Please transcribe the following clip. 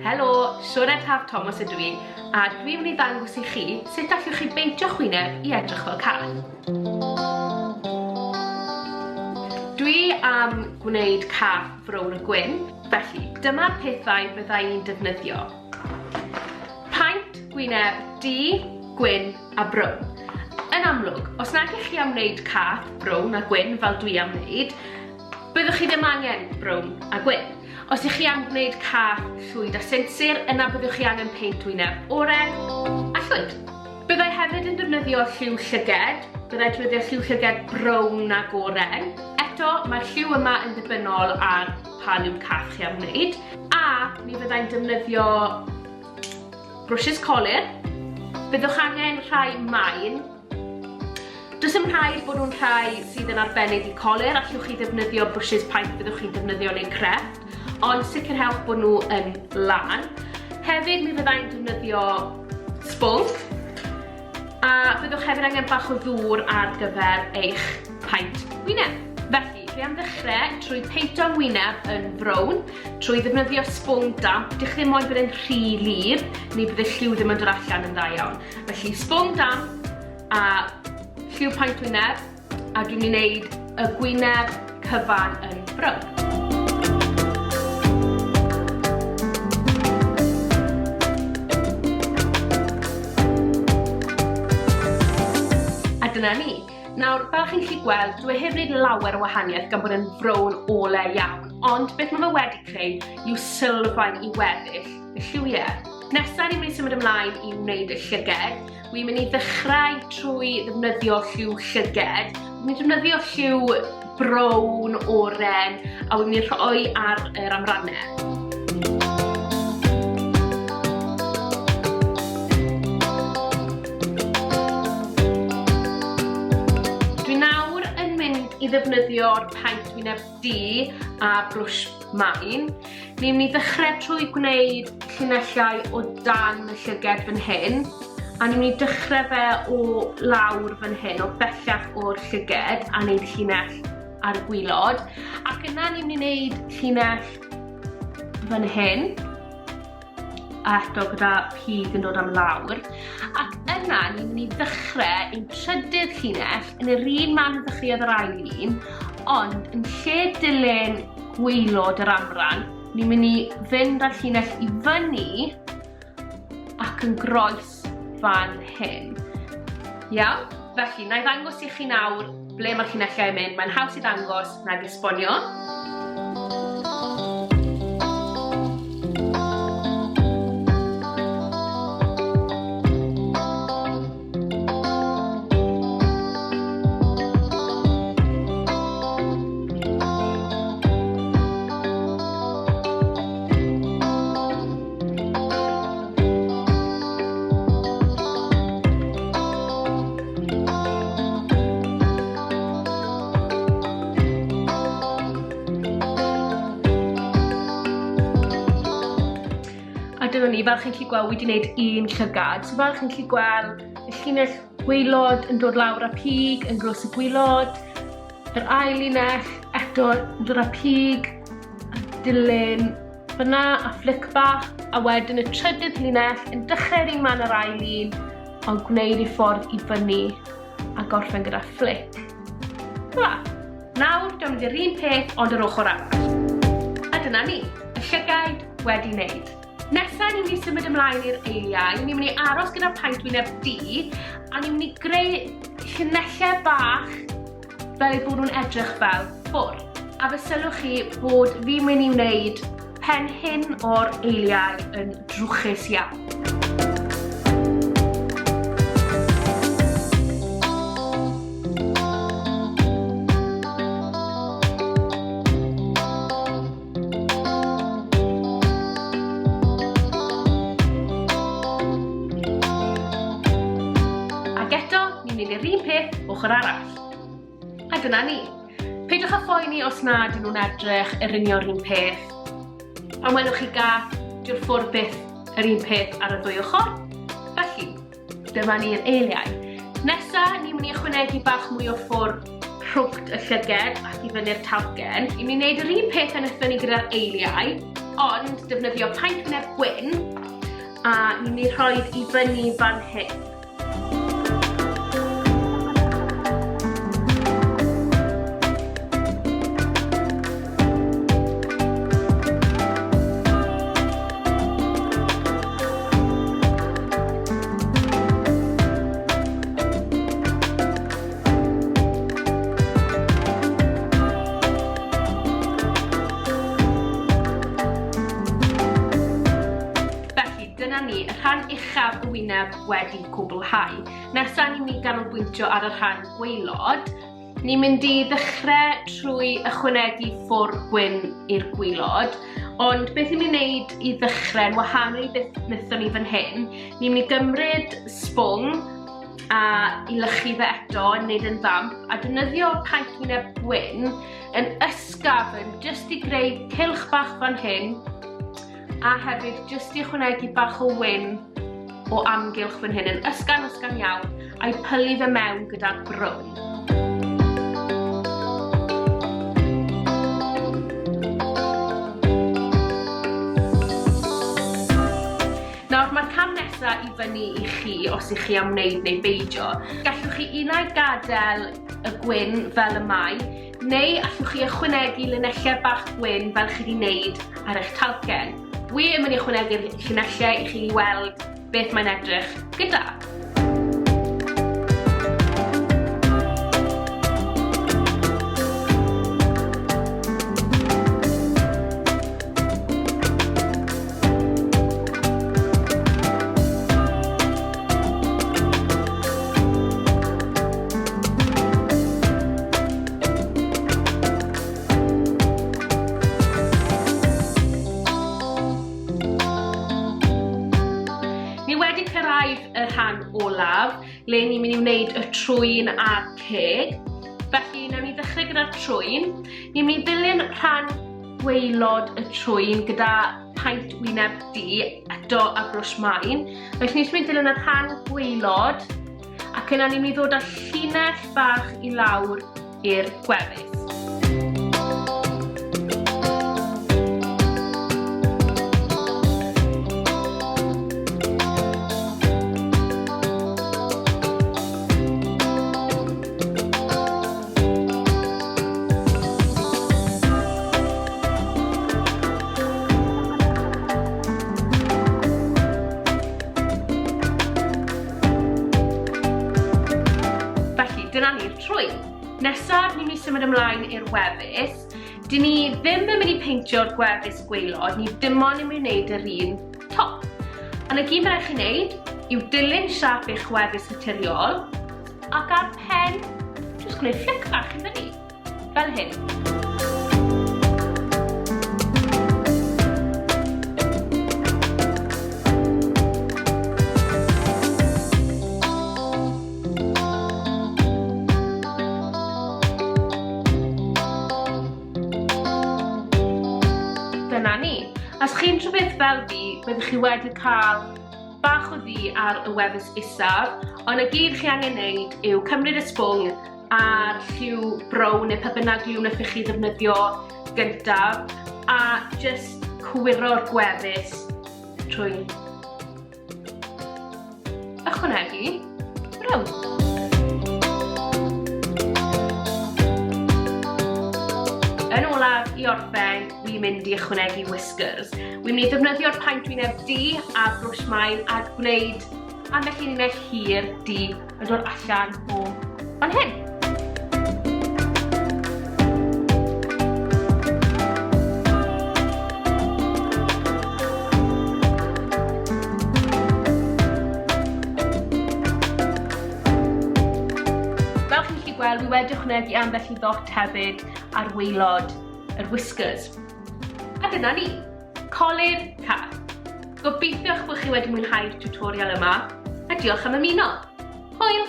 Helo, Sioned Taf Thomas ydw i, a dwi'n mynd i ddangos i chi sut allwch chi beintio chwyneb i edrych fel cath. Dwi am gwneud cath frown a gwyn, felly dyma'r pethau fydda i'n defnyddio. Paent gwyneb du, gwyn a brown. Yn amlwg, os nag ych chi am wneud cath brown a gwyn fel dwi am wneud, byddwch chi ddim angen brown a gwyn. Os ych chi am gwneud cath llwyd a sinsir, yna byddwch chi angen peint wyneb oren a llwyd. Byddai hefyd yn defnyddio lliw llyged, byddai defnyddio lliw llyged brown ag oren. Eto, mae'r lliw yma yn ddibynnol ar pa liw cath chi am wneud. A mi fyddai'n defnyddio brwshys colur. Byddwch angen rhai main, Does dim rhaid bod nhw'n rhai sydd yn arbennig i colur, allwch chi ddefnyddio brwshys paent byddwch chi'n defnyddio neu crefft, ond sicrhewch bod nhw yn lân. Hefyd mi fyddai'n defnyddio sbwng, a byddwch hefyd angen bach o ddŵr ar gyfer eich paent wyneb. Felly, dwi am ddechrau trwy peinto'n wyneb yn frown, trwy ddefnyddio sbwng damp. Dych chi ddim moyn bod e'n rhy lib, neu bydd y lliw ddim yn dod allan yn dda iawn. Felly, sbwng damp a lliw paent wyneb, a dwi'n mynd i wneud y gwyneb cyfan yn brown. A dyna ni. Nawr, fel chi'n gallu gweld, dwi e heb wneud lawer o wahaniaeth gan bod e'n frown ole iawn, ond beth mae fe wedi creu yw sylfaen i weddill y lliwiau. Nesa ni'n mynd i symud ymlaen i wneud y llyged. Wi'n mynd i ddechrau trwy ddefnyddio lliw llyged. Wi'n mynd i ddefnyddio lliw brown, oren, a wi'n mynd i rhoi ar yr amrannau. Dwi nawr yn mynd i ddefnyddio'r paent wyneb du a brwsh main. Ni'n mynd i ddechrau trwy gwneud llinellau o dan y llyged fan hyn, a ni'n mynd i dechrau fe o lawr fan hyn, o bellach o'r llyged, a wneud llinell ar y gwylod. Ac yna ni'n mynd i wneud llinell fan hyn, a eto gyda pig yn dod am lawr. Ac yna ni'n mynd i ddechrau ein trydydd llinell yn yr un man ddechreuodd yr ail un, ond yn lle dilyn gwaelod yr amran, ni'n mynd i fynd â'r llinell i fyny ac yn groes fan hyn. Iawn? Felly, na i ddangos i chi nawr ble mae'r llinellau yn mynd. Mae'n haws i ddangos nag esbonio. A dyna ni, fel chi'n gallu gweld, wedi gwneud un llygad. So fel chi'n gallu gweld, y llinell gwaelod yn dod lawr â pig, yn gros y gwylod. Yr ail linell eto yn dod â pig, a dilyn fyna a fflic bach, a wedyn y trydydd linell yn dechrau'r un man yr ail un, ond gwneud ei ffordd i fyny a gorffen gyda fflic. Fel Nawr, dwi'n mynd i'r un peth ond yr ochr arall. A dyna ni, y llygaid wedi wneud. Nesa, ni'n mynd i symud ymlaen i'r eiliau. Ni'n mynd i aros gyda'r paent wyneb du, a ni'n mynd i greu llinellau bach fel eu bod nhw'n edrych fel ffwr. A fe sylwch chi bod fi'n mynd i wneud pen hyn o'r eiliau yn drwchus iawn. Ac eto, ni'n mynd i'r un peth ochr arall. A dyna ni. Peidiwch â phoeni os na dyn nhw'n edrych yr union un peth. Pan welwch chi gath, dyw'r ffwrdd byth yr un peth ar y ddwy ochr. Felly, Dyma ni'r eiliau. Nesa, ni'n mynd i ychwanegu bach mwy o ffwr rhwgt y llyged ac i fyny'r talcen. Ni'n mynd i wneud yr un peth a wnaethon ni gyda'r eiliau. ond defnyddio paent wyneb gwyn a ni'n mynd i rhoi i fyny fan hyn. Felly, dyna ni, y rhan uchaf y wyneb wedi cwblhau. Nesa ni'n mynd i ganolbwyntio ar y rhan gwaelod. Ni'n mynd i ddechrau trwy ychwanegu ffwr gwyn i'r gwylod, ond beth ni'n mynd i wneud i ddechrau, yn wahanol i beth wnaethon ni fan hyn, ni'n mynd i gymryd sbwng a i lychu fe eto yn wneud yn ddamp a defnyddio paent wyneb gwyn yn ysgafn jyst i greu cylch bach fan hyn a hefyd jyst i ychwanegu bach o wyn o amgylch fan hyn yn ysgafn ysgafn iawn a'i pylu fe mewn gyda'r brown. Nawr mae'r cam nesaf i fyny i chi os ych chi am wneud neu beidio. Gallwch chi unai gadael y gwyn fel y mae, neu allwch chi ychwanegu linellau bach gwyn fel chi wedi wneud ar eich talcen. Wi yn mynd i ychwanegu'r llinellau i chi weld beth mae'n edrych gyda. Ni wedi cyrraedd y rhan olaf, le ni'n mynd i wneud y trwyn a'r ceg. Felly, nawn ni ddechrau gyda'r trwyn. Ni'n mynd i ddilyn rhan gwaelod y trwyn gyda paent wyneb du eto a brwsh maen. Felly ni'n mynd i ddilyn y rhan gwaelod ac yna ni'n mynd i ddod â llinell bach i lawr i'r gwefus. Felly, dyna ni'r trwyn. Nesaf, ni'n mynd i symud ymlaen i'r wefus. Dyn ni ddim yn mynd i peintio'r gwefus gwaelod, ni dim ond yn mynd i wneud yr un top. A na gyd mae rhaid chi wneud yw dilyn siâp eich wefus naturiol, Ac ar pen, jyst gwneud fflic bach i fyny, fel hyn. Dyna ni. Os chi'n rhywbeth fel fi, byddwch chi wedi cael bach o ddu ar y wefus isaf, ond y gyd chi angen neud yw cymryd y sbwng a'r lliw brown neu pa bynnag liw wnaethoch chi ddefnyddio gyntaf a jyst cywiro'r gwefus trwy ychwanegu brown. Yn olaf, i orffen, wi'n mynd i ychwanegu whiskers. Wi'n mynd i ddefnyddio'r paent wyneb du a brwsh maen a gwneud ambell i linell hir du yn dod allan o fan hyn. Fel chi'n gallu gweld, wi wedi ychwanegu ambell i ddot hefyd ar waelod yr whiskers. A dyna ni, colur cath. Gobeithio eich bod chi wedi mwynhau'r tutorial yma, a diolch am ymuno. Hwyl!